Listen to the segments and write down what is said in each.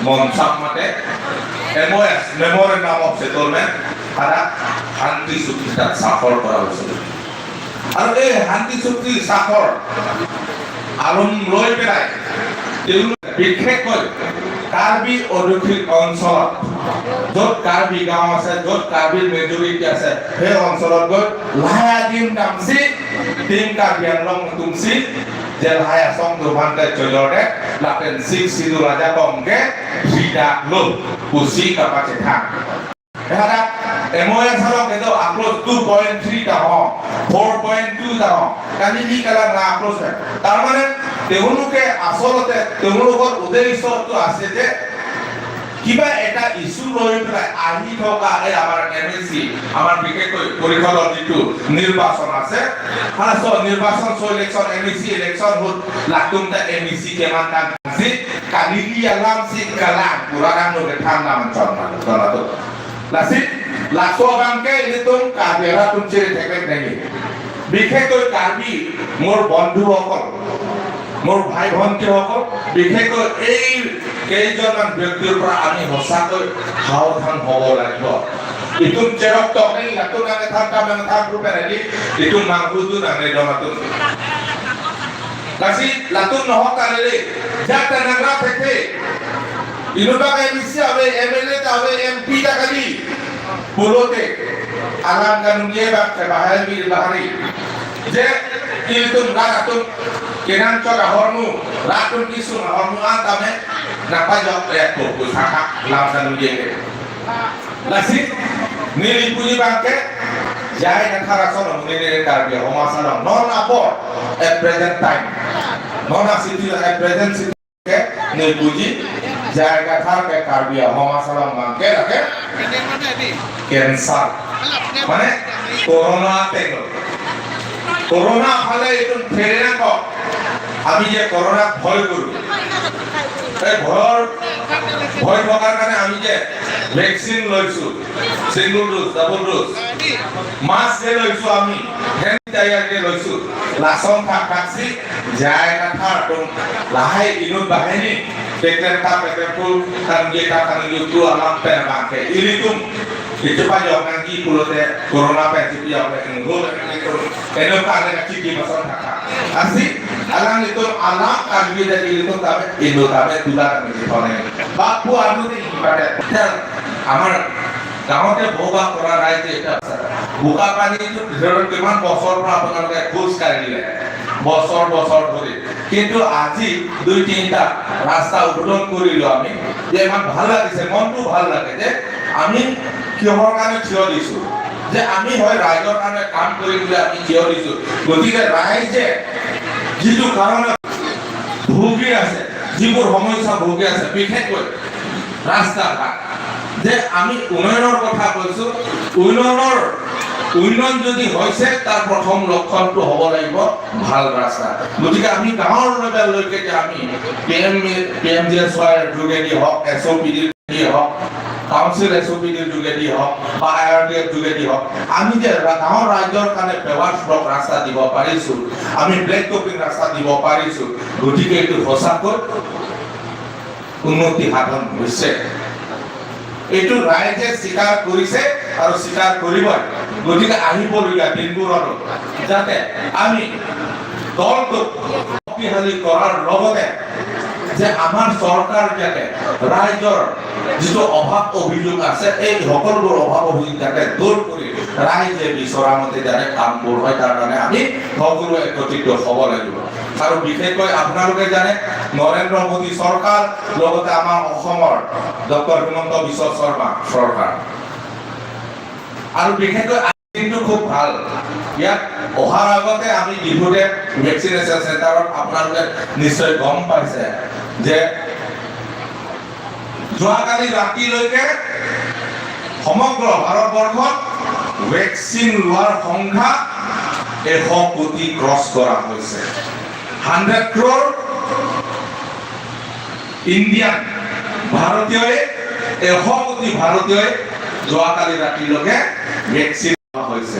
মনচাপ মাতে MOS, memorandum of settlement, তাৰা শান্তি চুক্তি তাত স্বাক্ষৰ কৰা হৈছিল। আৰু এই শান্তি চুক্তি স্বাক্ষৰ আলম লৈ পেলাই তেওঁলোকে বিশেষকৈ কাৰ্বি অধ্যুষিত অঞ্চলত, য'ত কাৰ্বি গাঁও আছে, য'ত কাৰ্বি মেজৰিটি আছে, সেই অঞ্চলত গৈ লাহে দিম দামচি টিম কাৰ্বি আংলং তুমচি যে লাহে আছং দুভানকে চৈলৰে লাটেন সিক্স সিদু ৰাজা কমকে সিদা লো পুসি কাপাচে থাক। এটা MOS হলো কিন্তু আক্রোশ 2.3 টা হ, 4.2 টা হ কালি নি কালা না আক্রোশ। তাৰ মানে তেওঁলোকে আচলতে তেওঁলোকৰ উদ্দেশ্যটো আছে যে কিবা এটা ইছ্যু লৈ পেলাই আহি থকা এই আমাৰ এমএচি, আমাৰ বিশেষকৈ পৰিষদৰ যিটো নিৰ্বাচন আছে, নিৰ্বাচন চ ইলেকশ্যন, এমএচি ইলেকশ্যন হ'ল লাতুম তা এমএচি কেমান টান সি কালিলি আলাম সি কালাম পুরা নাম লোকে ঠান্ডা মান চন্না তো লাসি লাসো বাংকে ইলিতুম কাৰ্বিৰা তুম চিৰি থাকে নেকি। বিশেষকৈ কাৰ্বি মোৰ বন্ধুসকল, মোৰ ভাই ভণ্টিসকল, বিশেষকৈ এই কেইজনমান ব্যক্তিৰ পৰা আমি সঁচাকৈ সাৱধান হ'ব লাগিব। Itong cerok tok ni lato na nang tham nang tham rupa ni itong manghudu na ni domatun kasi latun নহক কালে যাতে নাংরা থেকে ইনুবা এমসি হবে, এমএলএ হবে, MP টাকালি পুলোতে alam kanung ye bak bahari bir bahari je iltum ratum kenan chok ahormu ratum kisu ahormu antame napa jok ya ko saka lam kanung ye lasi nili puji bangke jai na thara sono nili karbi homasana non apor at present time non city at present city ke nili puji জায়গা থার কে কার্বি হোমাসালাম বাংকে রাখে cancer মানে corona তেল corona ফালে এইটো ফেৰে নাকক। আমি যে কৰোনাক ভয় কৰো, এই ভয় থকাৰ কাৰণে আমি যে ভেকচিন লৈছো, single dose, double dose, mask যে লৈছো, আমি হেণ্ড যে লৈছো, লাচন থাক থাকছি যায় নাথাৰ লাহে ইনুত বাহিনী tekren ta tekren tu kan ge ta kan ge tu alam pe bangke ilitum itu pa jok nangki pulote corona pe sipi jok le ngol eno ka ne ki ki mason thaka asi alang itu alam kalbi dari itu tabe indo tabe tula tabe জীবনে বাপু আলু কিবাতে আমাৰ গাঁৱতে বসবাস কৰা ৰাইজে এটা আছে। বোকা পানীটো ভিতৰত কিমান বছৰৰ পৰা আপোনালোকে খোজ কাঢ়িলে, বছৰ বছৰ ধৰি। কিন্তু আজি দুই তিনিটা ৰাস্তা উদ্বোধন কৰিলো আমি যে ইমান ভাল লাগিছে, মনটো ভাল লাগে যে আমি কিহৰ কাৰণে থিয় দিছো, যে আমি হয় ৰাইজৰ কাৰণে কাম কৰিম বুলি আমি থিয় দিছো। গতিকে ৰাইজে যিটো কাৰণে ভুগি আছে, যিবোৰ সমস্যা ভুগি আছে, বিশেষকৈ ৰাস্তা ঘাট, যে আমি উন্নয়নৰ কথা কৈছো, উন্নয়ন যদি হৈছে, তাৰ প্ৰথম লক্ষণটো হ'ব লাগিব ভাল ৰাস্তা। গতিকে আমি গাঁৱৰ লেভেললৈকে যে আমি পিএম জিএছৱাইৰ যোগেদি হওক, এছঅ'পিডিৰ যোগেদি হওক, কাউন্সিল এছঅ'পিডিৰ যোগেদি হওক বা আইআৰডিএৰ যোগেদি হওক, আমি যে গাঁৱৰ ৰাইজৰ কাৰণে পেভাৰ্ছ ব্লক ৰাস্তা দিব পাৰিছো, আমি ব্লেক টপিং ৰাস্তা দিব পাৰিছো, গতিকে এইটো সঁচাকৈ উন্নতি সাধন হৈছে। এইটো ৰাইজে স্বীকাৰ কৰিছে আৰু স্বীকাৰ কৰিবই। গতিকে আহিবলগীয়া দিনবোৰতো যাতে আমি দলটোক শক্তিশালী কৰাৰ লগতে যে আমাৰ চৰকাৰ যাতে ৰাইজৰ যিটো অভাৱ অভিযোগ আছে, এই সকলোবোৰ অভাৱ অভিযোগ যাতে দূৰ কৰি ৰাইজে বিচৰা মতে যাতে কামবোৰ হয়, তাৰ কাৰণে আমি সকলোৱে একত্ৰিত হ'ব লাগিব। আৰু বিশেষকৈ আপোনালোকে জানে, নৰেন্দ্ৰ মোদী চৰকাৰ, লগতে আমাৰ অসমৰ ডক্টৰ হিমন্ত বিশ্ব শৰ্মা চৰকাৰ, আৰু বিশেষকৈ দিনটো খুব ভাল। ইয়াত অহাৰ আগতে আমি ডিফুতে ভেকচিনেশ্যন চেণ্টাৰত আপোনালোকে নিশ্চয় গম পাইছে যে যোৱাকালি ৰাতিলৈকে সমগ্ৰ ভাৰতবৰ্ষত ভেকচিন লোৱাৰ সংখ্যা 100 কোটি ক্ৰছ কৰা হৈছে। 100 ক্ৰ'ৰ ইণ্ডিয়ান ভাৰতীয়ই, 100 কোটি ভাৰতীয়ই যোৱাকালি ৰাতিলৈকে ভেকচিন লোৱা হৈছে।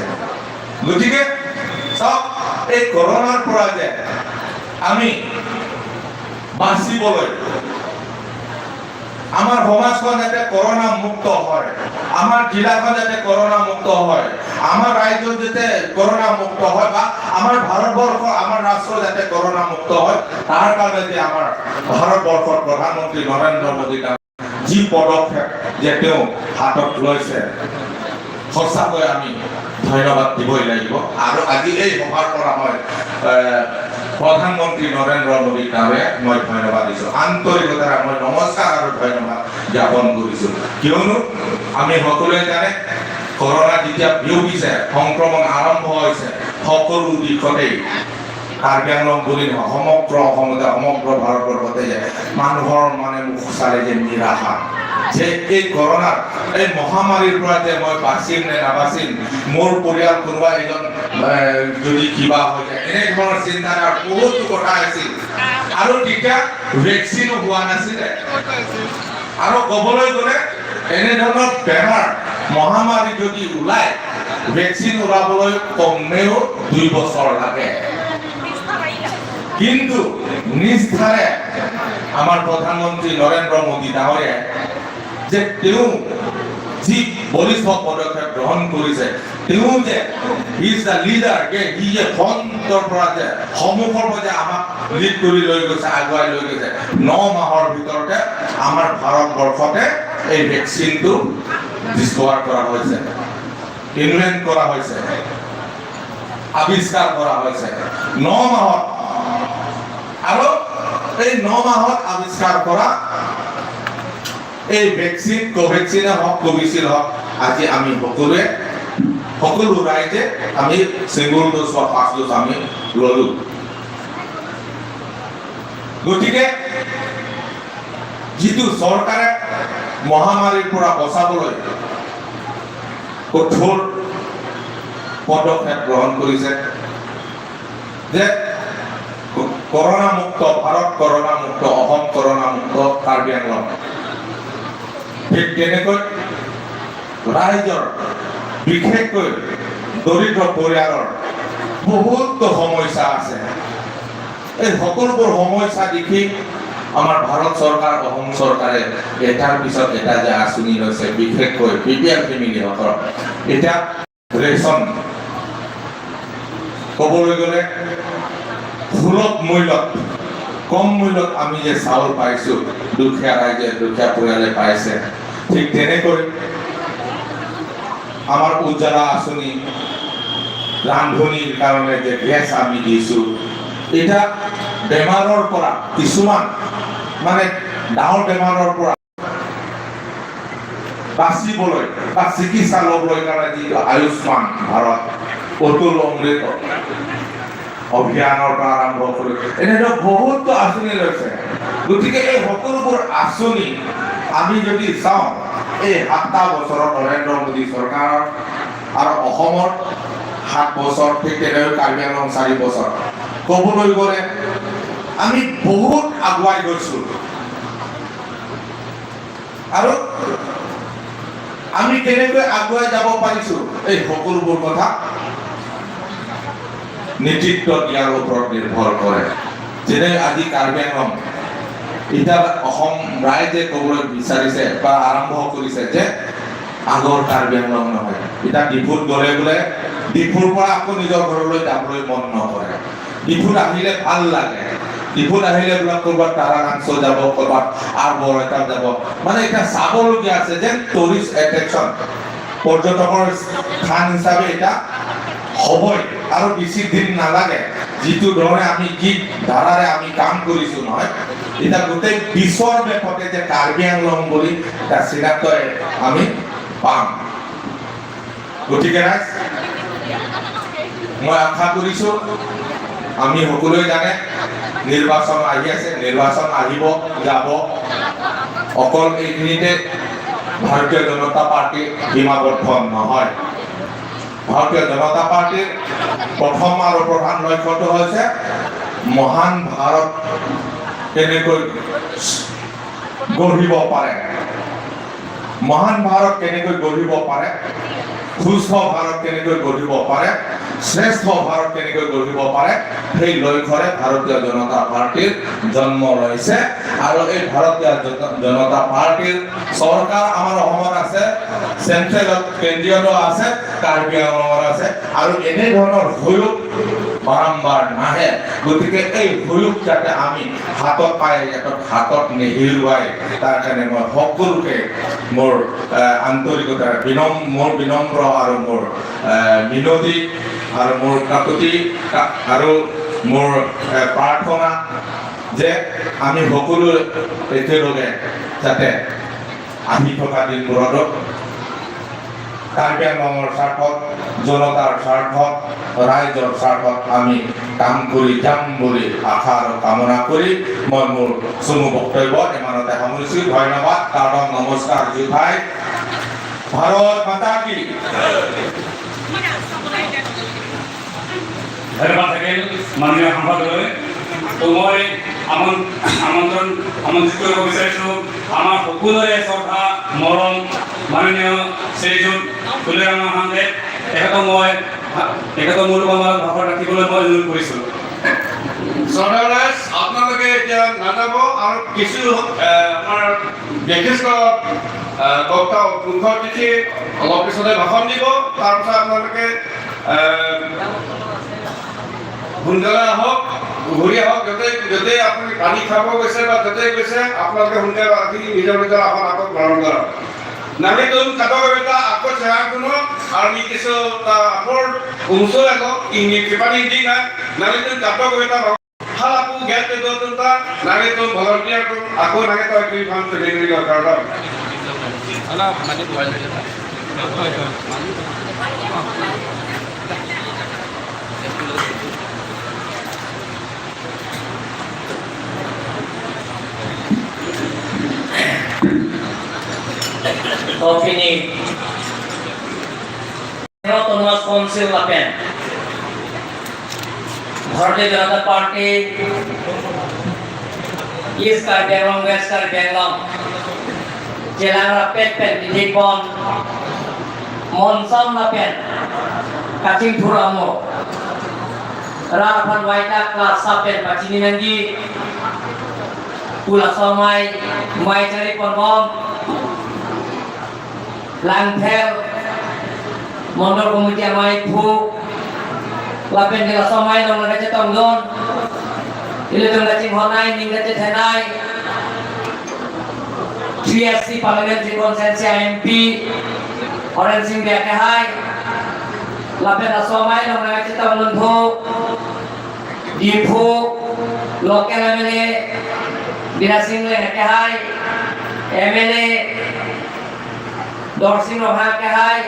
গতিকে চাওক, এই কৰোণাৰ পৰা যে আমি বাচিবলৈ আমাৰ সমাজখন যাতে কৰোণা মুক্ত হয়, আমাৰ জিলাখন যাতে কৰোণা মুক্ত হয়, আমাৰ ৰাজ্য যাতে কৰোণা মুক্ত হয় বা আমাৰ ভাৰতবৰ্ষ, আমাৰ ৰাষ্ট্ৰ যাতে কৰোণা মুক্ত হয়, তাৰ কাৰণে যে আমাৰ ভাৰতবৰ্ষৰ প্ৰধানমন্ত্ৰী নৰেন্দ্ৰ মোদী যি পদক্ষেপ যে তেওঁ হাতত লৈছে, সঁচাকৈ আমি ধন্যবাদ দিবই লাগিব। আৰু আজি এই সভাৰ পৰা মই প্ৰধানমন্ত্ৰী নৰেন্দ্ৰ মোদী ডাঙৰীয়াক মই ধন্যবাদ দিছোঁ। আন্তৰিকতাৰে মই নমস্কাৰ আৰু ধন্যবাদ জ্ঞাপন কৰিছোঁ। কিয়নো আমি সকলোৱে জানে, কৰোণা যেতিয়া বিয়পিছে, সংক্ৰমণ আৰম্ভ হৈছে, সকলো দিশতেই, কাৰ্বি আংলং বুলি নহয়, সমগ্ৰ অসমতে, সমগ্ৰ ভাৰতবৰ্ষতে যে মানুহৰ মানে মুখ চালে যে নিৰাশা, যে এই কৰোণাৰ এই মহামাৰীৰ পৰা যে মই বাচিম নে নাবাচিম, মোৰ পৰিয়াল কোনোবা এজন যদি কিবা হৈ যায়, এনেধৰণৰ চিন্তাধাৰাৰ বহুতো কথা আছিল। আৰু তেতিয়া ভেকচিনো হোৱা নাছিলে। আৰু ক'বলৈ গ'লে এনেধৰণৰ বেমাৰ মহামাৰী যদি ওলায়, ভেকচিন ওলাবলৈ কমেও 2 বছৰ লাগে। কিন্তু নিষ্ঠাৰে আমাৰ প্ৰধানমন্ত্ৰী নৰেন্দ্ৰ মোদী ডাঙৰীয়াই যে তেওঁ যি বলিষ্ঠ পদক্ষেপ গ্ৰহণ কৰিছে, তেওঁ যে is the leader, যে সি যে ফ্ৰণ্টৰ পৰা যে সন্মুখৰ পৰা যে আমাক লিড কৰি লৈ গৈছে, আগুৱাই লৈ গৈছে, 9 মাহৰ ভিতৰতে আমাৰ ভাৰতবৰ্ষতে এই ভেকচিনটো ডিছকভাৰ কৰা হৈছে, ইনভেণ্ট কৰা হৈছে, আৱিষ্কাৰ কৰা হৈছে 9 মাহত। আৰু এই 9 মাহত আৱিষ্কাৰ কৰা এই ভেকচিন, কোভেক্সিনে হওক, কোভিচিল্ড হওক, আজি আমি সকলোৱে, সকলো ৰাইজে আমি ছিংগল ড'জ বা ফাৰ্ষ্ট ড'জ আমি ল'লো। গতিকে যিটো চৰকাৰে মহামাৰীৰ পৰা বচাবলৈ কঠোৰ পদক্ষেপ গ্ৰহণ কৰিছে যে কৰোণা মুক্ত ভাৰত, কৰোণা মুক্ত অসম, কৰোণা মুক্ত কাৰ্বি আংলং, ঠিক তেনেকৈ ৰাইজৰ, বিশেষকৈ দৰিদ্ৰ পৰিয়ালৰ বহুতো সমস্যা আছে। এই সকলোবোৰ সমস্যা দেখি আমাৰ ভাৰত চৰকাৰ, অসম চৰকাৰে এটাৰ পিছত এটা যে আঁচনি লৈছে, বিশেষকৈ বিপিএল ফেমিলিসকলৰ এতিয়া ৰেচন, ক'বলৈ গ'লে সুলভ মূল্যত, কম মূল্যত আমি যে চাউল পাইছো, দুখীয়া ৰাইজে, দুখীয়া পৰিয়ালে পাইছে। ঠিক তেনেকৈ আমাৰ উজ্জ্বলা আঁচনি, ৰান্ধনিৰ কাৰণে যে গেছ আমি দিছো, এতিয়া বেমাৰৰ পৰা, কিছুমান মানে ডাঙৰ বেমাৰৰ পৰা বাচিবলৈ বা চিকিৎসা ল'বলৈ কাৰণে যিটো আয়ুষ্মান ভাৰত, অটল অমৃত অভিযানৰ পৰা আৰম্ভ কৰি এনেদৰে বহুতো আঁচনি লৈছে। গতিকে এই সকলোবোৰ আঁচনি আমি যদি চাওঁ, এই 7টা বছৰত নৰেন্দ্ৰ মোদী চৰকাৰৰ আৰু অসমৰ 7 বছৰ, ঠিক তেনেকৈ কাৰ্বি আংলং 4 বছৰ, ক'বলৈ গ'লে আমি বহুত আগুৱাই গৈছোঁ। আৰু আমি কেনেকৈ আগুৱাই যাব পাৰিছোঁ, এই সকলোবোৰ কথা নেতৃত্ব দিয়াৰ ওপৰত নিৰ্ভৰ কৰে। যেনে আজি কাৰ্বি আংলং, এতিয়া অসম ৰাইজে ক'বলৈ বিচাৰিছে বা আৰম্ভ কৰিছে যে আগৰ কাৰ্বি আংলং নহয়। এতিয়া ডিফুত গ'লে বোলে ডিফুৰ পৰা আকৌ নিজৰ ঘৰলৈ যাবলৈ মন নকৰে। ডিফুত আহিলে ভাল লাগে। ডিফুত আহিলে বোলে ক'ৰবাত তাৰাকাংশ যাব, ক'ৰবাত আৰ্বৰেটাম যাব, মানে এতিয়া চাবলগীয়া আছে যে টুৰিষ্ট এট্ৰেকশ্যন, পৰ্যটকৰ স্থান হিচাপে এতিয়া হ'বই আৰু বেছি দিন নালাগে। যিটো ধৰণে আমি, যি ধাৰাৰে আমি কাম কৰিছো নহয়, এতিয়া গোটেই বিশ্বৰ মেপতে যে কাৰ্বি আংলং বুলি এটা চিনাক্ত আমি পাম। গতিকে ৰাইজ, মই আশা কৰিছো, আমি সকলোৱে জানে নিৰ্বাচন আহি আছে। নিৰ্বাচন আহিব যাব, অকল এইখিনিতে ভাৰতীয় জনতা পাৰ্টী সীমাবদ্ধ নহয়। ভাৰতীয় জনতা পাৰ্টীৰ প্ৰথম আৰু প্ৰধান লক্ষ্যটো হৈছে মহান ভাৰত কেনেকৈ গঢ়িব পাৰে, মহান ভাৰত কেনেকৈ গঢ়িব পাৰে, সুস্থ ভাৰত কেনেকৈ গঢ়িব পাৰে। শ্ৰেষ্ঠ ভাৰত কেনেকৈ গঢ়িব পাৰে, সেই লক্ষ্যৰে ভাৰতীয় জনতা পাৰ্টীৰ জন্ম লৈছে। আৰু এই ভাৰতীয় জনতা পাৰ্টীৰ চৰকাৰ আমাৰ অসমত আছে, চেণ্ট্ৰেলত কেন্দ্ৰীয়তো আছে, কাৰ্বি আংলঙত আছে। আৰু এনেধৰণৰ সুযোগ বাৰম্বাৰ নাহে। গতিকে এই সুযোগ যাতে আমি হাতত পাই হাতত নেহেৰুৱাই, তাৰ কাৰণে মই সকলোকে মোৰ আন্তৰিকতাৰে মোৰ বিনম্ৰ আৰু মোৰ মিনতি আৰু মোৰ কাকতি আৰু মোৰ প্ৰাৰ্থনা যে আমি সকলো একেলগে যাতে আহি থকা দিনবোৰতো কাৰ্বি আংলঙৰ স্বাৰ্থত, জনতাৰ স্বাৰ্থত, ৰাইজৰ স্বাৰ্থত আমি কাম কৰি যাম বুলি আশা আৰু কামনা কৰি মই মোৰ চমু বক্তব্য ইমানতে সামৰিছোঁ। ধন্যবাদ। কাৰণ নমস্কাৰ। জুথাই। ভাৰত মাতা কি। ধন্যবাদ থাকিল মাননীয় সাংসদলৈ। তো মই আমন্ত্ৰিত কৰিব বিচাৰিছোঁ আমাৰ সকলোৰে শ্ৰদ্ধা মৰম মাননীয় শ্ৰীযুত তুলিৰাম ৰংহাংদেৱ। তেখেতক মূল্যৱান ভাষণ ৰাখিবলৈ মই অনুৰোধ কৰিছোঁ। শ্ৰদ্ধা ৰাইজ, আপোনালোকে এতিয়া নাযাব। আৰু কিছু আমাৰ বিশিষ্ট বক্তা, মুখ্য অতিথি অলপ পিছতে ভাষণ দিব। তাৰপিছত আপোনালোকে সোনকালে আহক, ঘূৰি আহক। য'তে য'তে আপুনি পানী খাব গৈছে বা য'তে গৈছে, আপোনালোকে সোনকালে আহি নিজৰ নিজৰ আসন আকৌ গ্ৰহণ কৰক। Nangitun katoga ako sa kuno arni kiso ta apor umso ako ini kipani dina nangitun katoga halapu gete dotun ta nangitun volunteer kun ako nangito ki fam delivery karda. অলপ মানে ভয় লাগে। Opening Autonomous Council Lapen Bharatiya Janata Party East Karbi Anglong, West Karbi Anglong Jelang Rapet Pen Dipon Monsam Lapen Kaching Thuramo Rarfan Waita Class Sapen Pachini Nangi Pula Somai Mai Chari Ponbom Langthel Mondol Committee Amai Phu Lapen Dela Somai Long Nagache Tongdon Ilutung Gaching Honai Ninggache Thenai 3SC Parliamentary Consensus MP Orange Singh Biakehai Lapen Somai Long Nagache Tongdon Phu Diphu Local MLA Bira Singh Lekehai MLA Dorsing Rohakehai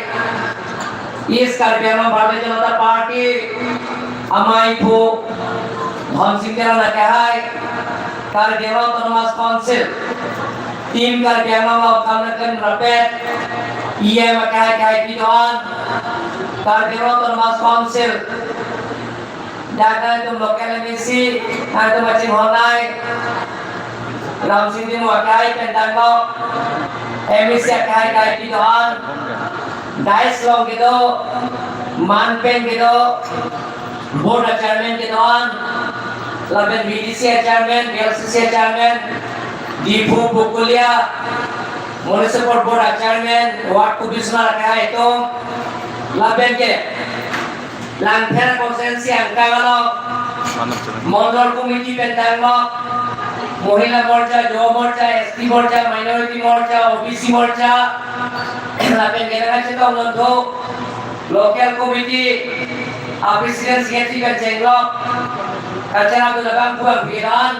East Karbi Anglong Bharatiya Janata Party Amaiphu Dhansing Tekehai Karbi Anglong Autonomous Council Team Karbi Anglong Kamnakan Rapet EM Akehai Kahai Pidon Karbi Anglong Autonomous Council Dagan tum local MEC Antum Baching Honai Ramsing Timu Akehai Pentangok MEC Akehai Kahai Pidon Dais Long Gido Manpen Gido Board Chairman Gidoan Laben VDC Chairman, BLCC Chairman, Diphu Bukulia Municipal Board Chairman, Ward Commissioner Akehai Itum Laben ke Langther Consensi Angkagalok Mondal Committee Pentangok Mahila Morcha, Yuva Morcha, ST Morcha, Minority Morcha, OBC Morcha Laben Genagache Tongondho Local Committee President Secretary Benjenglok Kachara Dulabang Puang Viran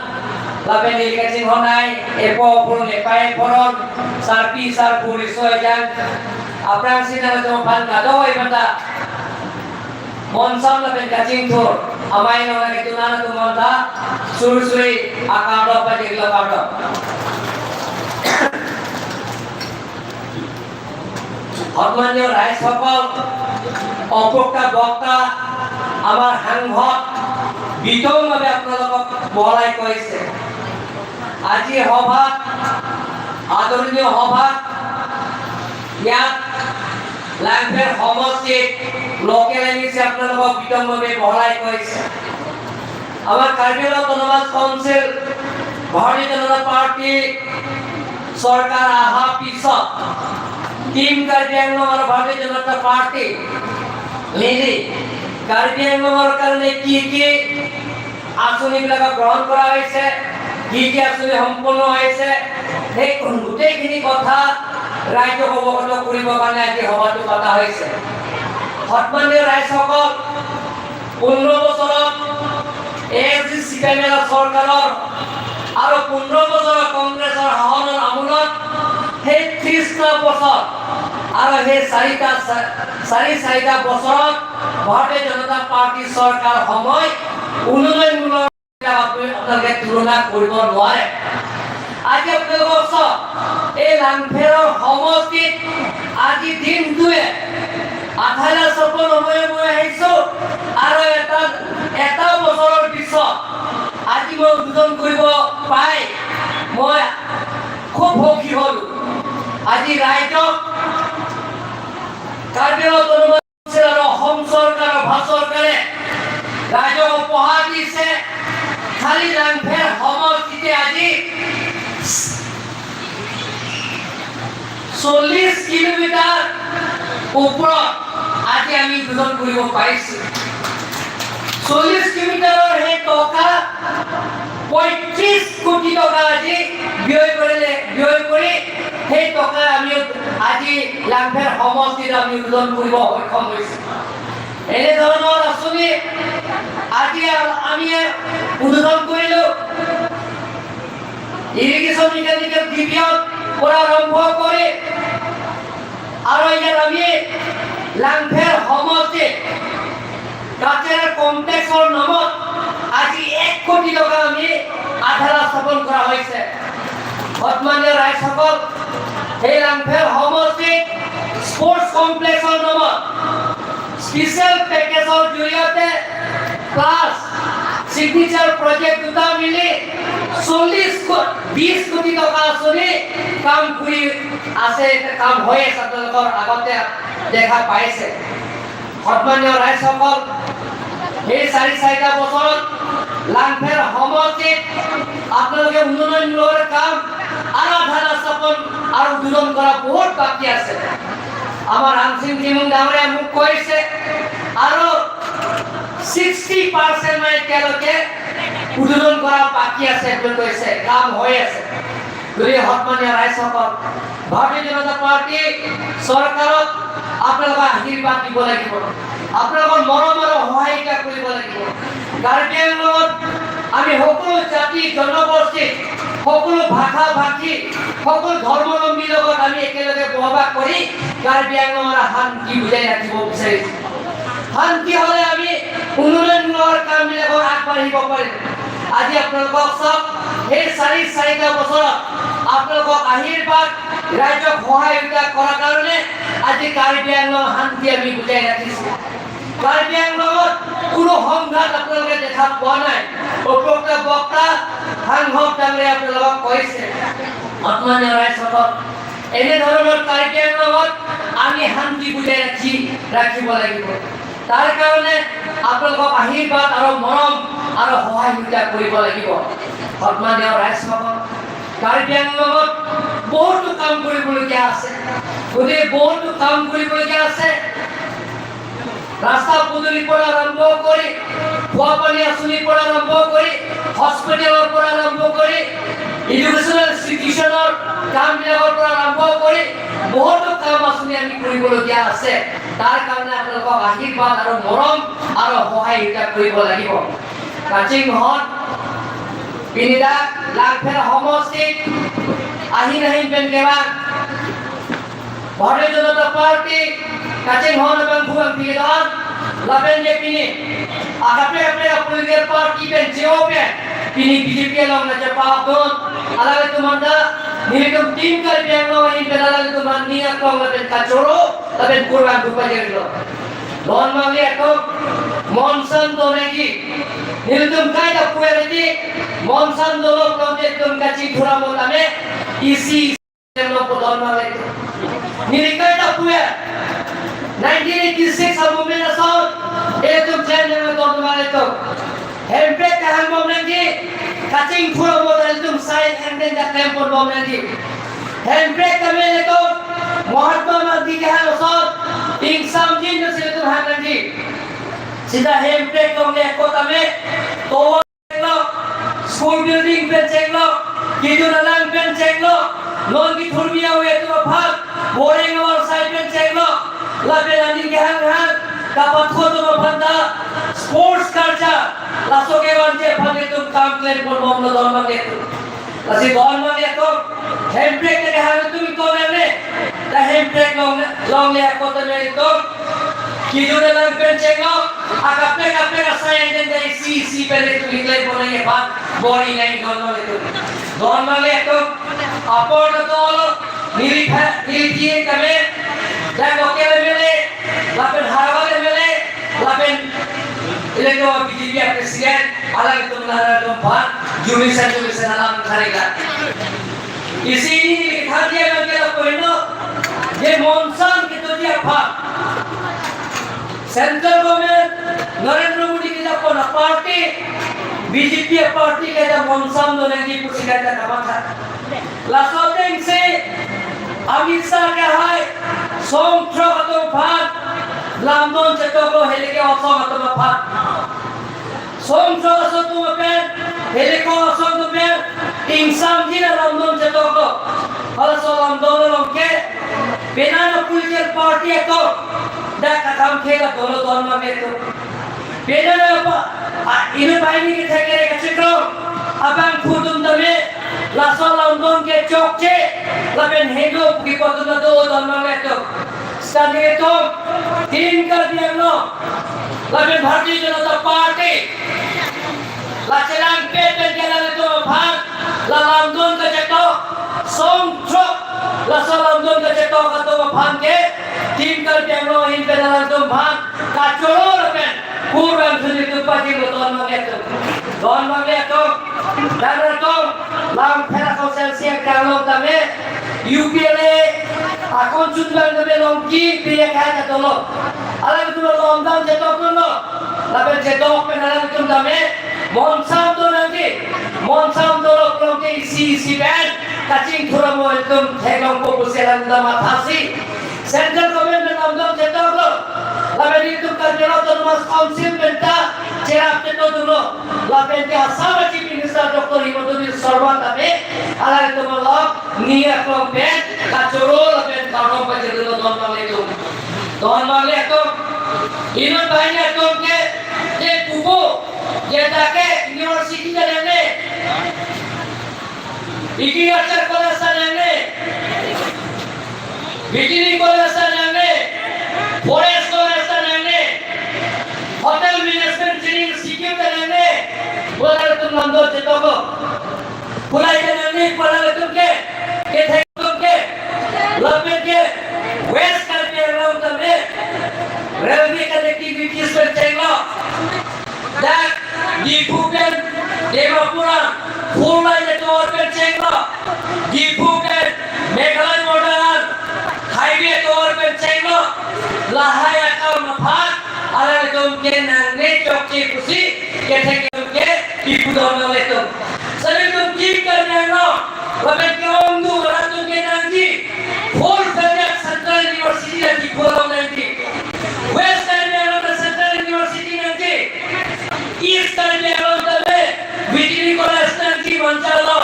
Laben Ilikacing Honai Epo Purun Epai Poron Sarpi Sarpu Riso Ejang Aprang Sinang Tumapan Kado Ibanda Monsam Laben Kaching Thur Amai Nona Kitunana Tumanda Sursui Akado Pajigla Kado সন্মানীয় ৰাইজসকল, অপক্তা বক্তা আমাৰ সাংসদ বিতংভাৱে আপোনালোকক বহলাই কৈছে। আজি সভাত, আদৰণীয় সভাত ইয়াত লাংফেৰ সমষ্টিত লোকেল এমইচি আপোনালোকক বিতংভাৱে বহলাই কৈছে। আমাৰ কাৰ্বি আংলং অট'নমাছ কাউন্সিল, ভাৰতীয় জনতা পাৰ্টি চৰকাৰ অহা পিছত টিম কাৰ্বি আংলং আৰু ভাৰতীয় জনতা পাৰ্টি মিলি কাৰ্বি আংলঙৰ কাৰণে কি কি আঁচনিবিলাক গ্ৰহণ কৰা হৈছে, কি কি আঁচনি সম্পূৰ্ণ হৈছে, সেই গোটেইখিনি কথা ৰাইজক অৱগত কৰিবৰ কাৰণে আজি সভাটো পতা হৈছে। সন্মানীয় ৰাইজসকল, 15 বছৰত A S D, C P M চৰকাৰৰ আৰু 15 বছৰৰ কংগ্ৰেছৰ শাসনৰ আমোলত সেই 30টা বছৰ আৰু সেই চাৰিটা চাৰি চাৰিটা বছৰত ভাৰতীয় জনতা পাৰ্টী চৰকাৰ সময় উন্নয়নমূলক আপোনালোকে তুলনা কৰিব নোৱাৰে। আজি আপোনালোকৰ ওচৰত এই লাংফেৰৰ সমষ্টিত আজি দিনটোৱে আঠাইশ ছপন সময়ে মই আহিছোঁ আৰু এটা এটা বছৰৰ পিছত আজি মই উদ্বোধন কৰিব পাই মই খুব সুখী হ'লোঁ। আজি ৰাইজক কাৰ্বি আংলং আৰু অসম চৰকাৰ আৰু ভাৰত চৰকাৰে ৰাইজক উপহাৰ দিছে। খালি লাংফেৰ সমষ্টিতে আজি 40 কিলোমিটাৰ ওপৰত আজি আমি উদ্বোধন কৰিব পাৰিছোঁ। 40 কিলোমিটাৰৰ সেই টকা 35 কোটি টকা আজি ব্যয় কৰিলে। ব্যয় কৰি সেই টকা আমি আজি লাংফেৰ সমষ্টিত আমি উদ্বোধন কৰিব সক্ষম হৈছোঁ। এনেধৰণৰ আঁচনি আজি আমি উদ্বোধন কৰিলোঁ। ইৰিগেশ্যন মেকানিকেল ডিভিয়ত পৰা আৰম্ভ কৰি আৰু ইয়াত আমি লাংফেৰ সমষ্টিত কালচাৰেল কমপ্লেক্সৰ নামত আজি 1 কোটি টকা আমি আধাৰ স্থাপন কৰা হৈছে। সন্মানীয় ৰাইজসকল, সেই লাংফেৰ সমষ্টিত স্পৰ্টছ কমপ্লেক্সৰ নামত স্পেচিয়েল পেকেজৰ জৰিয়তে প্লাছ চিগনেচাৰ প্ৰজেক্ট দুটা মিলি 40 20 কোটি টকা আঁচনি কাম কৰি আছে, কাম হৈ আছে, আপোনালোকৰ আগতে দেখা পাইছে। সন্মানীয় ৰাইজসকল, এই চাৰি চাৰিটা বছৰত লাংফেৰ সমষ্টিত আপোনালোকে উন্নয়নমূলক কাম আৰু আধাৰ স্থাপন আৰু উদ্বোধন কৰা বহুত বাকী আছে। আমাৰ ৰামসিং তিমুং ডাঙৰীয়া মোক কৈছে, আৰু 60% মানে এতিয়ালৈকে উদ্বোধন কৰা বাকী আছে বুলি কৈছে, কাম হৈ আছে। গতিকে সন্মানীয় ৰাইজসকল, ভাৰতীয় জনতা পাৰ্টী চৰকাৰক আপোনালোকে আশীৰ্বাদ দিব লাগিব, আপোনালোকৰ মৰম আৰু সহায়িকা কৰিব লাগিব। কাৰ্বি আংলঙত আমি সকলো জাতি জনগোষ্ঠী, সকলো ভাষা ভাষী, সকলো ধৰ্মাৱলম্বীৰ লগত আমি একেলগে বসবাস কৰি কাৰ্বি আংলঙৰ শান্তি বুজাই ৰাখিব বিচাৰিছোঁ। শান্তি হ'লে আমি উন্নয়নমূলক কামবিলাকত আগবাঢ়িব পাৰিম। আজি আপোনালোকক চাওক, সেই চাৰি চাৰিটা বছৰত আপোনালোকক আশীৰ্বাদ, ৰাইজক সহায়তা কৰাৰ কাৰণে আজি কাৰ্বি আংলং শান্তি আমি বুজাই ৰাখিছোঁ। কাৰ্বি আংলঙত কোনো সংঘাত আপোনালোকে দেখা পোৱা নাই। উপৰোক্ত বক্তা সাংসদ ডাঙৰীয়া আপোনালোকক কৈছে। সন্মানীয় ৰাইজসকল, এনেধৰণৰ কাৰ্বি আংলঙত আমি শান্তি বুজাই ৰাখিব লাগিব। তাৰ কাৰণে আপোনালোকক আশীৰ্বাদ আৰু মৰম আৰু সহায়তা কৰিব লাগিব। সন্মানীয় ৰাইজসকল, কাৰ্বি আংলঙত বহুতো কাম কৰিবলগীয়া আছে। গতিকে বহুতো কাম কৰিবলগীয়া আছে। ৰাস্তা পদূলিৰ পৰা আৰম্ভ কৰি, খোৱা পানী আঁচনিৰ পৰা আৰম্ভ কৰি, হস্পিটেলৰ পৰা আৰম্ভ কৰি, এডুকেশ্যনেল ইনষ্টিটিউশ্যনৰ কামবিলাকৰ পৰা আৰম্ভ কৰি বহুতো কাম আঁচনি আমি কৰিবলগীয়া আছে। তাৰ কাৰণে আপোনালোকক আশীৰ্বাদ আৰু মৰম আৰু সহায়তা কৰিব লাগিব। কাচিংহত পিনিদা লাংফেৰ সমষ্টিত আহি নাহিম পেনকেবাং ভাৰতীয় জনতা পাৰ্টি কাচিংহন এবং ভুৱাং ফিগেদন lapen je pini akape ape political party pen CO pen pini BJP long na japa don alale tumanda nilitum team kal piang long hin pen alale tuman niya kong lapen kachoro lapen kurang dupa jerlo don mangli ako monsan donegi nilitum kaida puereti monsan dolo plonje tum kachi thura mo lame isi lo ko don mangli nili kaida puer. 1986 movement asot itu claim dengan tuan itu handbrake tahan bom nanti kacing pura modal itu sign and then the claim pun bom nanti handbrake kami itu Mahatma Gandhi ke hang asot ingsam jin itu hang nanti sida handbrake dong le ko kami to school building pen chenglo kidu nalang pen chenglo non ki thurmia we tu phak boring war side pen chenglo labe ani ke hang hang ka patho tu phanda sports culture laso ke wan je phane tu kam claim por bom lo don ma ke tu lasi don ma ke to handbrake ke hang tu ko ne ta handbrake long long le ko to ne to kidu nalang pen chenglo akape kape rasai den dai si si pele tu likle bole ye baat bori নাই don ma le don ma le to apor to নিরিখা নিরিখিয়ে kame dan okele mele lapen harawale mele lapen ilego BJP president alang itu melara dompan jumisan jumisan alam khariga isi लिखा दिया मैं पहनो ये monsoon के तो दिया फा central government Narendra Modi की जब party BJP party के जब मॉनसून दोने की पुछिका का नाम था लासोतें से अमित शाह के हाय सोम थ्रो तो फाट लामदन चेतो हेलेके असम तो फाट सोम थ्रो असो तुम पेन हेलेको असम तो पेन इंसाम जिना लामदन चेतो को हलसो लामदन लंके बेनाना पॉलिटिकल पार्टी को दा कथम खेला दोनों दोनों में तो बेनाना इनु बाहिनी के ठेके रे abang putum dame laso lamdon ke chokche laben hego ki patum do don ma to stane to तीन कर दिया no laben Bharatiya Janata party lachelang pe pe gela to bhag la lamdon ka cheto song throk laso lamdon ka cheto ka to bhag ke तीन कर दिया no hin pe la lamdon bhag ka choro laben kurang thuni tu pati lo don ma to don ma to dan to lang phera ko selsia kalong dame UPLA akon chunbang dame long ki piye kha ta dolo alang tu long dam je to no laben je to pe alang tu dame monsam to nanti monsam to long ke isi isi ben kaching thura mo ekdom thelong ko puselang dam athasi central government lam dam je to lo laben itu karjero to mas council benta চেরাপ te to dulo laben ke Assam chief minister doctor Himanta Biswa Sarma dame alang tu lok niya klong ben kachoro laben karong pa je dulo don ma le tu don ma le to inon bahini atom ke je kubo je take university ja ne agriculture college ne veterinary college ne forest college ne hotel management training institute ne bola tum nando chetoko pulai ne pola tum ke ke tum ke lapen ke west karbi alam tame railway connectivity per chenglo dak Diphu pen Dimapura four line tower pen chenglo Diphu pen Meghalaya border highway tower pen chenglo lahai akam mafat ala tum ke nangne chokchi pusi ke theke tum ke Diphu don le tum sare tum ki karne no lapen ke ondu wala tum ke nangi four federal central university la Diphu long nangi west Karbi Anglong central university nangi east Karbi Anglong tame veterinary college nangi manchalo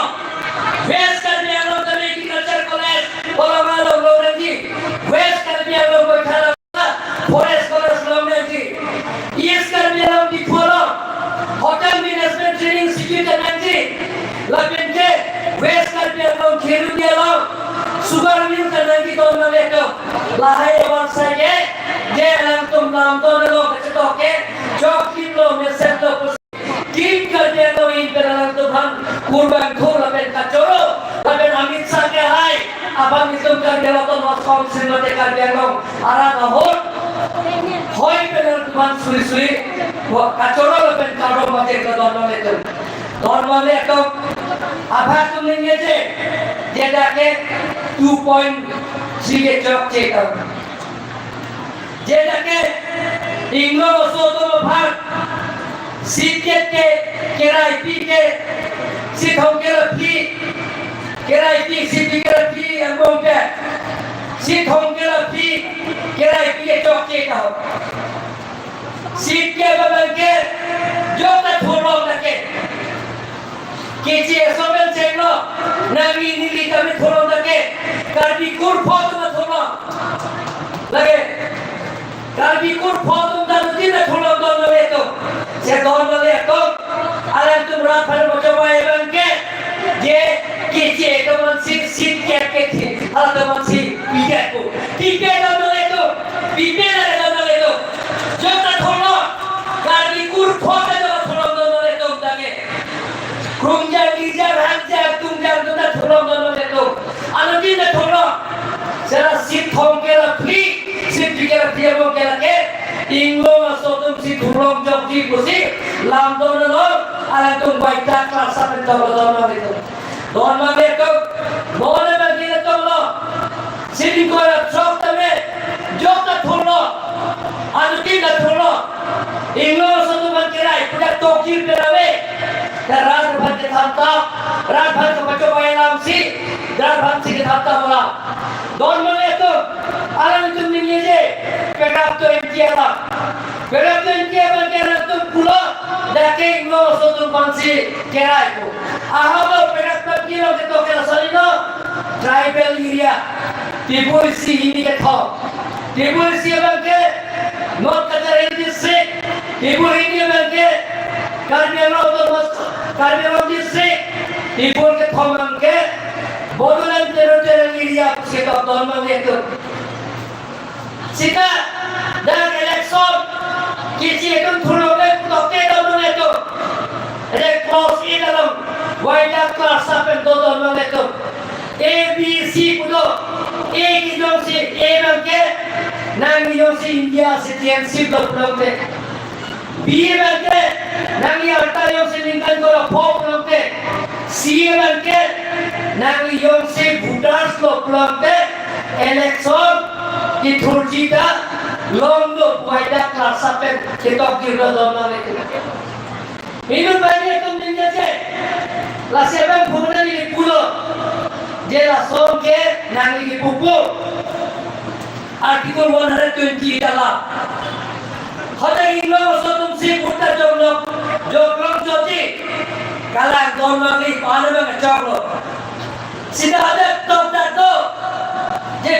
west Karbi Anglong tame agriculture college Kolonga long nangi west Karbi Anglong Boithala forest college long nangi east Karbi Anglong Diphu long hotel management training institute nangi lapen ke west Karbi Anglong Kherudia long sugar mill ka nangi don na leto lahai wan sa ye je lang tum lam don lo ke to ke chok kim lo me set lo kim kar de lo in per lang tu bhan kurban khor lapen ka choro lapen Amit Shah ke hai abang itum kar de lo to mas council mate kar de lo ara na hot hoy per tu bhan suri suri ka choro lapen ka ro mate ka don na leto don ma le to আভা তুমি নিয়েছে যেটাকে 2.3 এ চক check যেটাকে ইংলো সোতো ভাগ সিকে কে কেরাই P K C থংকে ফি কেরাই P সি P K ফি এবং K C থংকে ফি কেরাই P K চক কে কাহ সিকে বাবাকে যত থোড়ো লাগে কেজি এসবেল চেংলো নামি নিলি কামি থোড়ো লাগে কার্বি কুর ফটো থোড়ো লাগে কার্বি কুর ফটো দাদু না থোড়ো দল তো সে দল বলে তো আর তোমরা ফের বচবা এবং কে যে কেজি একমন সি সি কে কে থি আর তোমার সি পিকে কো পিকে দল বলে তো পিকে না দল বলে তো যত থোড়ো কার্বি কুর ফটো থোড়ো দল বলে তো তাকে krumja lija ranja tungja tunda tholong dono leto anu ti na tholo sera sit thong ke la phi sit pi ke la phi mo ke la ke inglo ma sotum si thulong jok ji kusi lam dono lo ala tum baita klasa pen to dono leto don ma leto bole ma gi leto lo sini ko la chok tame jok ta tholo anu ti na tholo inglo sotum ban ke rai puja tokir pe rawe रात भर के थामता रात भर के बच्चों को नाम सी रात भर से थामता बोला दोन मने तो आराम तुम निये पेटाप तो एमटीआर पेटाप तो एमटीआर बन के ना तुम पुलो देखे इंगलो सो तुम बंसी केराई को आहा तो पेटाप तो की लोग तो के सली नो ट्राइबल एरिया टिपुल सी हिनी के थो टिपुल सी बन के नॉर्थ कतर डिस्ट्रिक्ट टिपुल हिनी बन के कार्बी आंगलों डिस्ट्रिक्ट टिपुल के थोमंग के बोडोलैंड टेरिटोरियल एरिया से तो दोनों में तो सीधा दर इलेक्शन किसी एकदम थोड़ो में तो के दोनों में तो रे क्रॉस इन अलम वाइट क्लास सब दो दोनों में तो ए बी सी को ए की जो सी ए में के नाम जो सी इंडिया सिटीजनशिप दो में बी में के नांगी अल्टा से लिंकन को फोक लोगते सी में के नांगी यों से भूटान लोग लोगते इलेक्शन की थुरजीता लोंग लो वाइटा क्लास पे के तो की रो दोनों ने इनु बानी तुम निंजा से लासेबन भुवना नि पुलो जे ला सोम के नांगी की पुपु आर्टिकल 120 डाला হতে ইংলো সতুম সি পুটা জংলো জংলং জতি কালা দমলি পানবে চকলো সিধা হতে টপ দাতো যে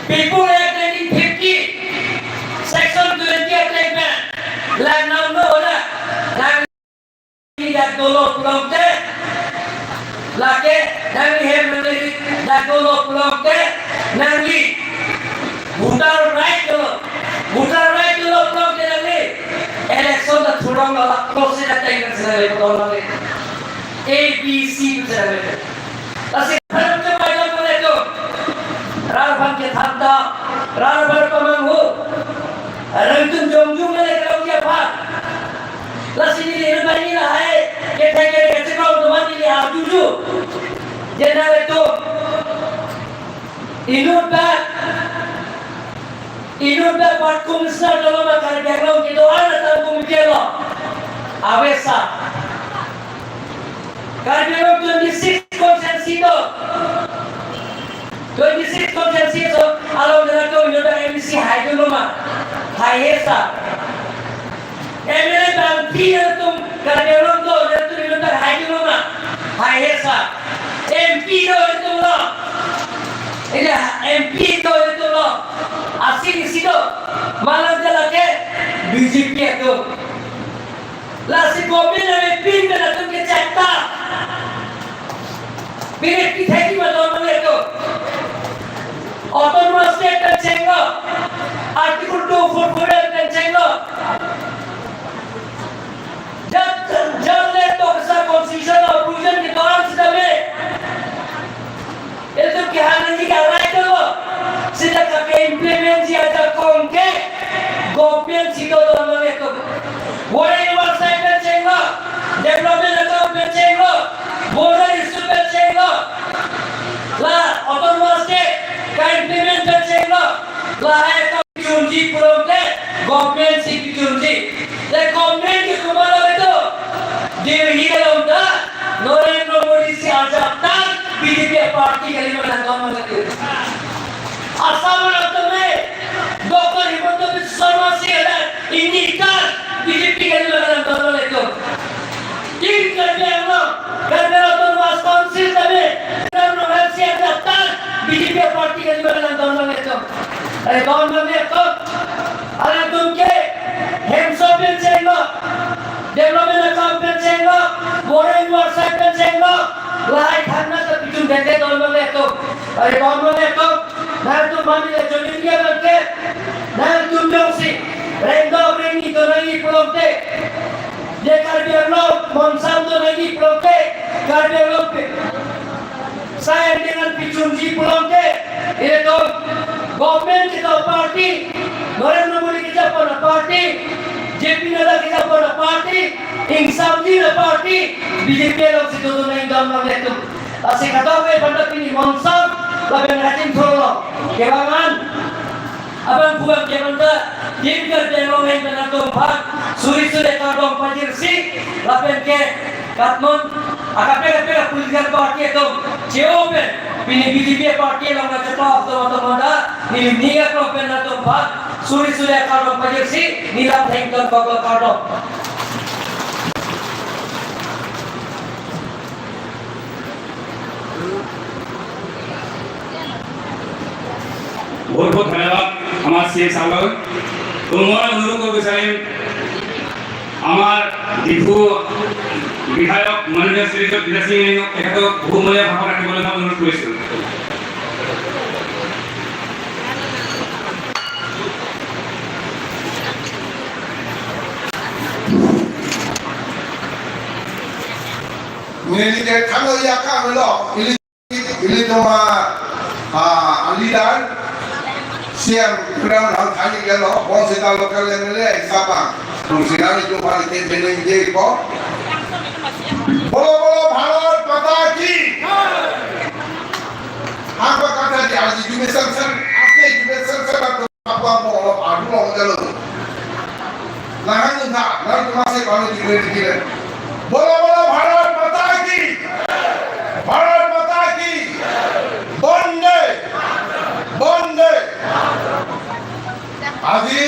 পিপুল অ্যাক্ট 1950 সেকশন 20 অ্যাটেনমেন্ট লাগ নাম নো না নাম কি দলো পুলমতে লাগে নামি হে মেলি দাগলো পুলমতে নামি ভোটার রাইট দলো ভোটার রাইট দলো পুলমতে নামি election da thurong la close da tayo sa le ko na A B C sa le kasi pharam che paila ko le to rar bhan ke thamta rar bhar pamang ho rangtun jongjung le krau ya pha lasi ni le bani la hai ke thai ke ke ko to mani le ajuju jena le to inunda part commissioner doloma kar background ki do ana tar committee lo avesa Karbi Anglong 26 consensus 26 consensus along the to inunda MC haiduloma haihesa MLA bangki tum Karbi Anglong to tu inunda haiduloma haihesa MP do itu lo ini MP do itu lo asing situ malam jalake BJP itu lasi gomin ame pin na tum ke chatta mere ki thaki ma normal itu autonomous state kan chengo article 244 kan chengo जब जब ले तो सा constitution और provision के दौरान सीधा में ये तो क्या नहीं का राइट हो सीधा करके इंप्लीमेंट किया जा कौन के गवर्नमेंट सीधो दोनों ने तो बोर्डर यूनिवर्सिटी में चेंगो डेवलपमेंट अकाउंट में चेंगो बोर्डर इश्यू में चेंगो ला ऑटोनॉमस स्टेट का इंप्लीमेंट में चेंगो ला है का चुनजी पुरम Ay don mami to. Ala tum ke hemso pen chenglo. Development account pen chenglo. Boreng website pen chenglo. Lai thanna to pichun bete don mami to. Ay don mami to. Na tum mami le jolingia bante. Na tum jongsi. Rendo rengi to rengi plongte. Je Karbi Anglong Monsam to rengi plongte. Karbi Anglong saya dengan pichun ji plongte. Ini to government kita party, Narendra Modi kita pun party, JP Nadda kita pun party, Ingsamji na party, BJP lo situ tu naik dalam nama itu. Asik kata we benda pini Monsam, laben rajin tholo. Kebangan, abang bukan kebanda, tim kerja lo yang benda tu bhag, suri suri kardong pajir si, laben ke katmon, akape kape political party itu, cewek pini BJP party lo nak cepat atau atau mana, ni niga ko pen na to bhag, suri suri kardong pajir si, nilam thengkon koglo kardong. বহুত বহুত ধন্যবাদ আমাৰ C M চাহাবক। তো মই অনুৰোধ কৰিব বিচাৰিম আমাৰ ডিফু বিধায়ক মাননীয় শ্ৰীযুত বিদ্যা সিং তেখেতক বহুমূলীয়া ভাষণ ৰাখিবলৈ মই অনুৰোধ কৰিছোঁ। Nilike thangya ka lo ili ili toma leader CM crown hal thani gelo bonsita local MLA isapa sinani তোমার কে বেনেন যে কো বলো বলো ভারত মাতা কি আগবা কথা দি আজি এডুকেশন স্যার আছে এডুকেশন স্যার আপা অলপ আৰু লগ গেল লাগান না না তোমার সে কোন দিলে দিলে বলো বলো ভারত মাতা কি, ভারত মাতা কি, বন্দে বন্দে। আজি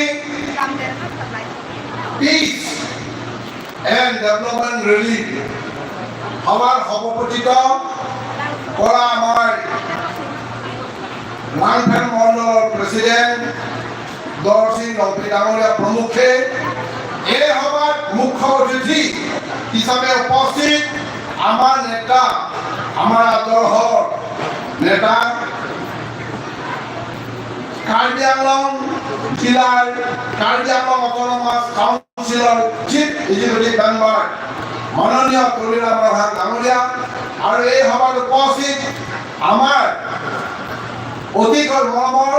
পিস এণ্ড ডেভেলপমেণ্ট ৰেলী সভাৰ সভাপতিত্ব কৰা আমাৰ লাংফেন মণ্ডলৰ প্ৰেচিডেণ্ট দৰসিং ৰংপি ডাঙৰীয়া প্ৰমুখে এই সভাত মুখ্য অতিথি হিচাপে উপস্থিত আমাৰ নেতা, আমাৰ আদৰ্শৰ নেতা কাৰ্বি আংলং জিলাৰ কাৰ্বি আংলং অট'নমাছ কাউন্সিলৰ চিফ এক্সিকিউটিভ মেম্বাৰ মাননীয় তুলিৰাম ৰহাং ডাঙৰীয়া আৰু এই সভাত উপস্থিত আমাৰ অতিকৈ মৰমৰ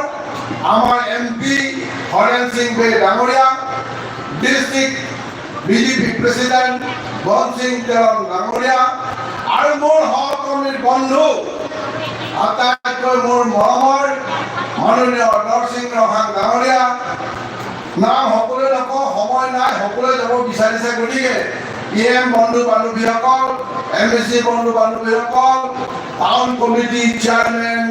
আমাৰ এম পি হৰেণ সিং বে ডাঙৰীয়া, ডিষ্ট্ৰিক্ট বিজেপি প্ৰেচিডেণ্ট বন সিং তেৰং ডাঙৰীয়া আৰু মোৰ সহকৰ্মীৰ বন্ধু আটাইতকৈ মোৰ মৰমৰ মাননীয় নৰসিংহ ৰহাং ডাঙৰীয়া। নাম সকলোৱে নকওঁ, সময় নাই, সকলোৱে যাব বিচাৰিছে, গতিকে ই এম বন্ধু বান্ধৱীসকল, এম এ চি বন্ধু বান্ধৱীসকল, town committee chairman,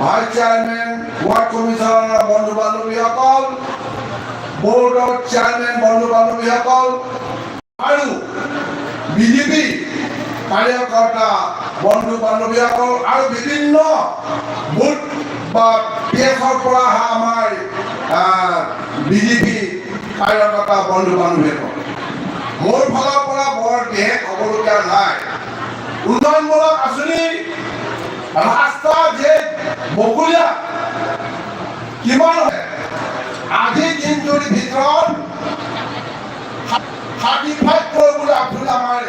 vice chairman, ward কমিশ্যনাৰৰ বন্ধু বান্ধৱীসকল, বৰ্ডৰ চেয়াৰমেন বন্ধু বান্ধৱীসকল আৰু বিজেপি কাৰ্যকৰ্তা বন্ধু বান্ধৱীসকল আৰু বিভিন্ন বুথ বা পি এফৰ পৰা অহা আমাৰ বিজেপি কাৰ্যকৰ্তা বন্ধু বান্ধৱীসকল, মোৰ ফালৰ পৰা বৰ বিশেষ ক'বলগীয়া নাই। উন্নয়নমূলক আঁচনি ৰাস্তা যে বকুলীয়া কিমান আজিৰ দিনটোৰ ভিতৰত 35 ক্ৰ'ৰ বুলি আপুনি আমাৰ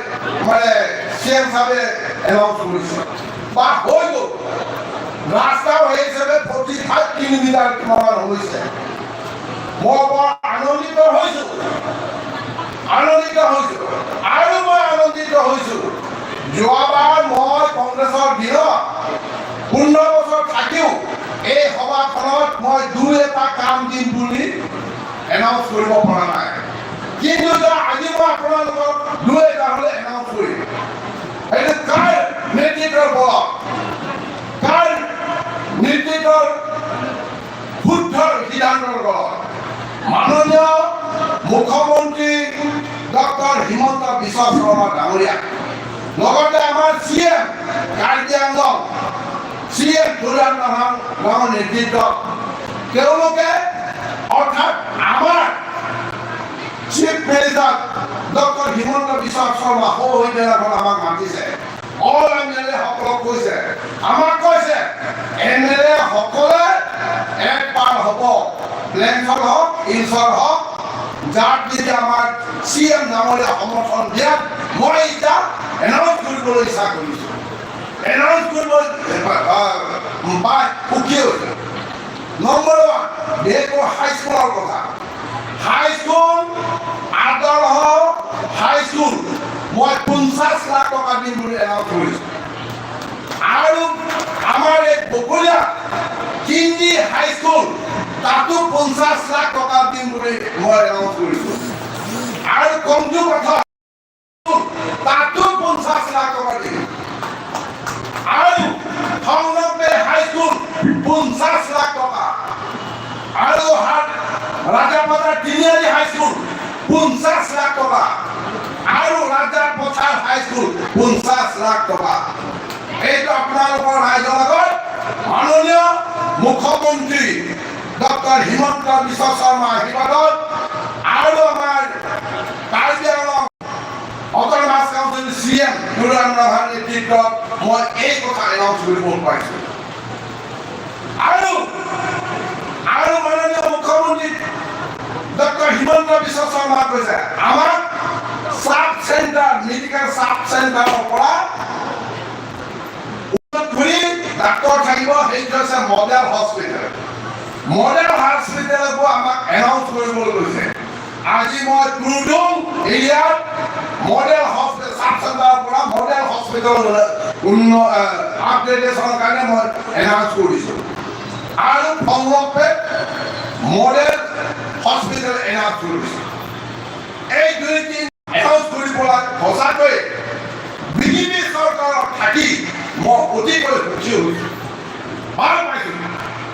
মানে চি এম চাহাবে এনাউন্স কৰিছে বা হৈ গ'ল। ৰাস্তাও সেই হিচাপে 45 কিলোমিটাৰ কিমান হৈছে। মই বৰ আনন্দিত হৈছোঁ, আনন্দিত হৈছোঁ আৰু মই আনন্দিত হৈছোঁ। যোৱাবাৰ মই কংগ্ৰেছৰ দিনত 15 বছৰ থাকিও এই সভাখনত মই দুই এটা কাম দিম বুলি এনাউন্স কৰিব পৰা নাই, কিন্তু আজি মই আপোনালোকক দুই এটা হ'লে এনাউন্স কৰিম। এইটো কাৰ নেতৃত্বৰ বলত, কাৰ নেতৃত্বৰ শুদ্ধ সিদ্ধান্তৰ বলত? মাননীয় মুখ্যমন্ত্ৰী ডক্টৰ হিমন্ত বিশ্ব শৰ্মা ডাঙৰীয়া, লগতে আমাৰ C M Karbi Anglong C M Tuliram Ronghang ডাঙৰ নেতৃত্বত তেওঁলোকে, অৰ্থাৎ আমাৰ chief minister doctor Himanta Biswa Sarma সৌ সেইদিনাখন আমাক মাতিছে, অল এম এল এ সকলক কৈছে, আমাক কৈছে, এম এল এ সকলে একবাৰ হ'ব, প্লেনছৰ হওক, হিলছৰ হওক, যাক নেকি আমাৰ চি এম ডাঙৰীয়া সমৰ্থন দিয়াত মই এতিয়া এনাউন্স কৰিবলৈ ইচ্ছা কৰিছোঁ। এনাউন্স কৰিব পাই সুখী হৈছোঁ। নম্বৰ 1, বিশেষকৈ হাইস্কুলৰ কথা। হাইস্কুল, আদৰ্শ হাইস্কুল মই 50 লাখ টকা দিম বুলি এনাউন্স কৰিছোঁ। আৰু আমাৰ এই বকলীয়া কিন্দি হাইস্কুল, তাতো 50 লাখ টকা দিম বুলি মই এনাউন্স কৰিছোঁ। আৰু কংজু পথাৰ, তাতো 50 লাখ টকা দিম। আৰু সংলগ্ন হাইস্কুল 50 লাখ টকা। আৰু ৰাজাপথাৰ তিনিআলি হাইস্কুল 50 লাখ টকা। আৰু ৰাজাপথাৰ হাইস্কুল 50 লাখ টকা। এইটো আপোনালোকৰ ৰাইজৰ আগত মাননীয় মুখ্যমন্ত্ৰী ডক্টৰ হিমন্ত বিশ্ব শৰ্মা আশীৰ্বাদত আৰু আমাৰ Karbi Anglong autonomous council C M Tuliram ৰাভাৰ নেতৃত্বত মই এই কথা এনাউন্স কৰিব পাৰিছোঁ। আৰু মাননীয় মুখ্যমন্ত্ৰী ডক্টৰ হিমন্ত বিশ্ব শৰ্মা কৈছে, আমাক চাব চেণ্টাৰ, মেডিকেল চাব চেণ্টাৰৰ পৰা ঘূৰি ডাক্তৰ থাকিব, সেইটো হৈছে মডেল হস্পিটেল। মডেল হস্পিটেলকো আমাক এনাউন্স কৰিবলৈ কৈছে। আজি মই কুৰুদুং এৰিয়াত মডেল হস্পিটেল, চাব চেণ্টাৰৰ পৰা মডেল হস্পিটেল আপগ্ৰেডেশ্যনৰ কাৰণে মই এনাউন্স কৰিছোঁ। আৰু সংলগ্নে মডেল হস্পিটেল এনাউন্স কৰিছোঁ। এই দুই তিনি এনাউন্স কৰি পেলাই সঁচাকৈ বিজেপি চৰকাৰত থাকি মই অতিকৈ সুখী হৈছোঁ, ভাল পাইছোঁ।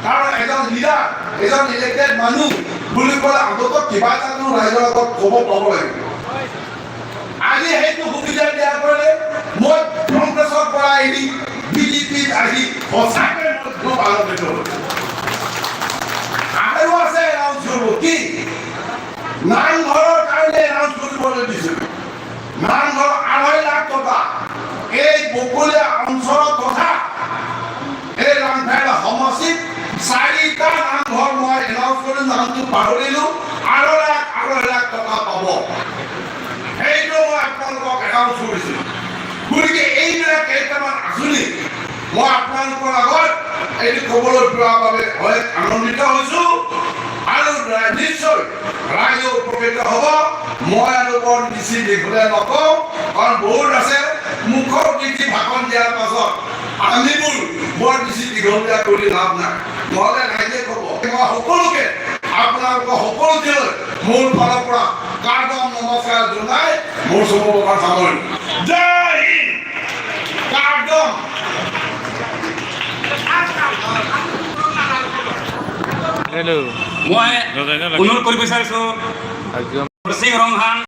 কাৰণ এজন লিডাৰ, এজন ইলেক্টেড মানুহ বুলি ক'লে অন্ততঃ কিবা এটাতো ৰাইজৰ আগত ক'ব পাব লাগিব। আজি সেইটো সুবিধা দিয়াৰ কাৰণে মই কংগ্ৰেছৰ পৰা এৰি বিজেপিত আহি সঁচাকৈ মই খুব আনন্দিত হৈছোঁ। আৰু আছে এনাউন্স কৰিব কি, নামঘৰৰ কাৰণে এনাউন্স কৰিবলৈ দিছিলোঁ। নামঘৰ 2.5 লাখ টকা। এই বকলীয়া অঞ্চলত তথা এই ৰাংঢালী সমষ্টিত চাৰিটা নামঘৰ মই এনাউন্স কৰি নামটো পাহৰিলো, 2.5 লাখ 2.5 লাখ টকা পাব। সেইটো মই আপোনালোকক এনাউন্স কৰিছিলোঁ। গতিকে এইবিলাক কেইটামান আঁচনি মই আপোনালোকৰ আগত এইটো ক'বলৈ পোৱাৰ বাবে হয় আনন্দিত হৈছোঁ আৰু নিশ্চয় ৰাইজে উপকৃত হ'ব। মই আৰু বৰ বেছি দীঘলীয়া নকওঁ, কাৰণ বহুত আছে। মুখ্য অতিথি ভাষণ দিয়াৰ পাছত আমিবোৰ বৰ বেছি দীঘলীয়া কৰি লাভ নাই, নহ'লে ৰাইজে ক'ব। মই সকলোকে, আপোনালোকৰ সকলোকে মোৰ ফালৰ পৰা কাৰ্দম নমস্কাৰ জনাই মোৰ চমু কথা সামৰিলোঁ। জয় হিন্দ। কাৰ্দম। হেল্ল'। মই অনুৰোধ কৰিব বিচাৰিছোঁ একদম। সিং ৰংহাং।